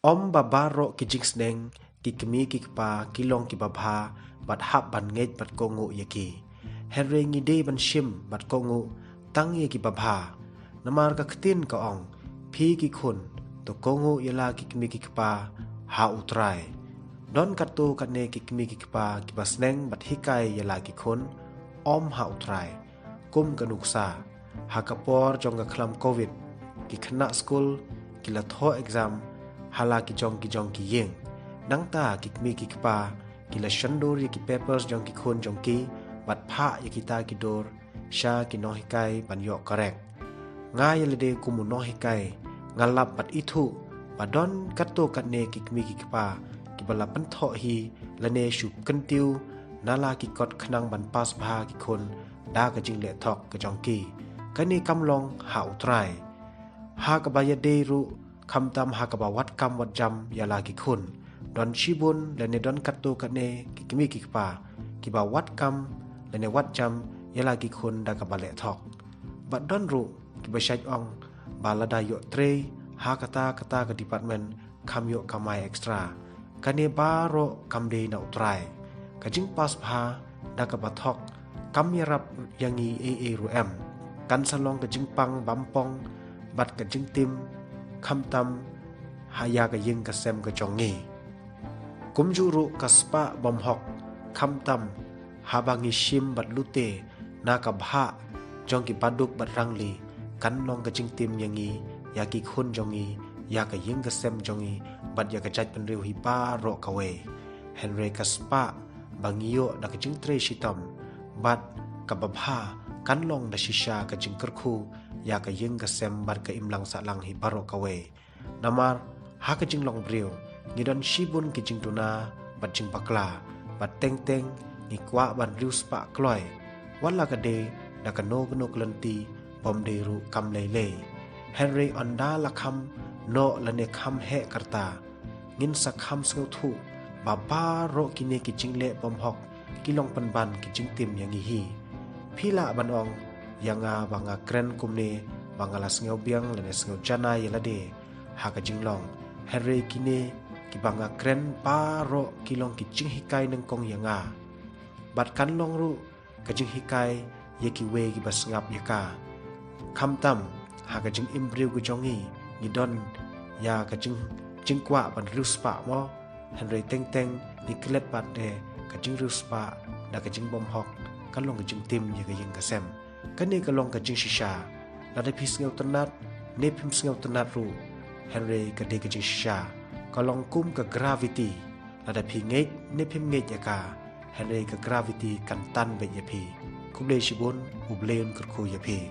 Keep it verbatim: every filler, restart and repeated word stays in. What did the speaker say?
Ym ba baroh ki jingsneng ki kmie ki kpa ki long ki babha bad hap ban ngeit bad kohnguh ïa ki. Hynrei ngi dei ban shim bad kohnguh tang ïa ki babha. Namar ka ktien ka ong, phi ki khun, to kohnguh ïa la ki kmie ki kpa ha U Trai. Don katto katne ki kmie ki kpa kiba sneng bad hikai ïa la ki khun, ym ha U Trai. Kum ka nuksa, ha ka por jong ka khlam covid, ki khynnah skul ki la thoh exam ha la ki jong ki jong ki ïing. Nangta ki kmie ki kpa ki la shon dur ïa ki papers jong ki khun jong ki bad phah ïa kita ki dur sha ki nonghikai ban ïoh correct. Nga ïa lade kum u nonghikai, nga lap bad ithuh ba don katto katne ki kmie ki kpa kiba la pynthoh hi lane shu kyntiew na la ki kot khnang ban pass bha ki khun da ka jingleh thok ka jong ki. Kane kam long ha U Trai. Ha kaba ïadei ruh, khamtam ha kaba wat kam wat jam ïa la ki khun, don shibun lane don katto katne ki kmie ki kpa kiba wat kam lane wat jam ïa la ki khun da kaba leh thok. Bad don ruh kiba shait ong ba lada ïoh trei ha kata kata ka department, kham ïoh kamai extra. Kane baroh kam dei na U Trai. Ka jingpass bha da kaba thok kam ïarap ïa ngi ei ei ruh em. Kan sa long ka jingpang bym pong bad ka jingtim, khamtam ha ïa ka ïing ka sem ka jong ngi. Kumjuh ruh ka spah bymhok, khamtam haba ngi shim bad lute na ka bhah jong ki baduk bad rangli, kan long ka jingtim ïa ngi, ïa ki khun jong ngi, ïa ka ïing ka sem jong ngi bad ïa ka jaitbynriew hi baroh kawei. Hynrei ka spah ba ngi ïoh da ka jingtrei shitom bad ka babha kan long da shisha ka jingkyrkhu ïa ka ïing ka sem bad ka imlang sahlang hi baroh kawei. Namar ha ka jinglong briew ngi don shibun ki jingduna bad jingbakla, bad teng teng ngi kwah ban riewspah kloi, wat la ka dei da kano kano ka lynti bym dei ruh kam lei lei. Hynrei ynda la kham noh lane kham heh ka rta, ngin sa kham sngewthuh ba baroh kine ki jingleh bymhok ki long pynban ki jingtim ïa ngi hi. Phi lah ban ong ïa nga ba nga kren kumne ba nga la sngewbiang lane sngewjanai ïa lade ha ka jinglong. Hynrei kine kiba nga kren baroh ki long ki jinghikai nyngkong ïa nga. Bad kan long ruh ka jinghikai ïa kiwei kiba sngap ïa ka. Khamtam ha ka jingim briew ka jong ngi, ngi don ïa ka jing, jingkwah ban riewspah mo. Hynrei teng teng ngi klet pat de ka jingriewspah da ka jingbymhok, ka long ka jingtim ïa ka ïing ka sem. Kane ka long ka jingshisha. Lada phi sngewtynnat ne phim sngewtynnat ruh, hynrei ka dei ka jingshisha. Ka long kum ka gravity. Lada phi ngeit ne phim ngeit ïa ka, hynrei ka gravity kan tan beit ïa phi. Khublei shibun, U Blei un kyrkhu ïa phi.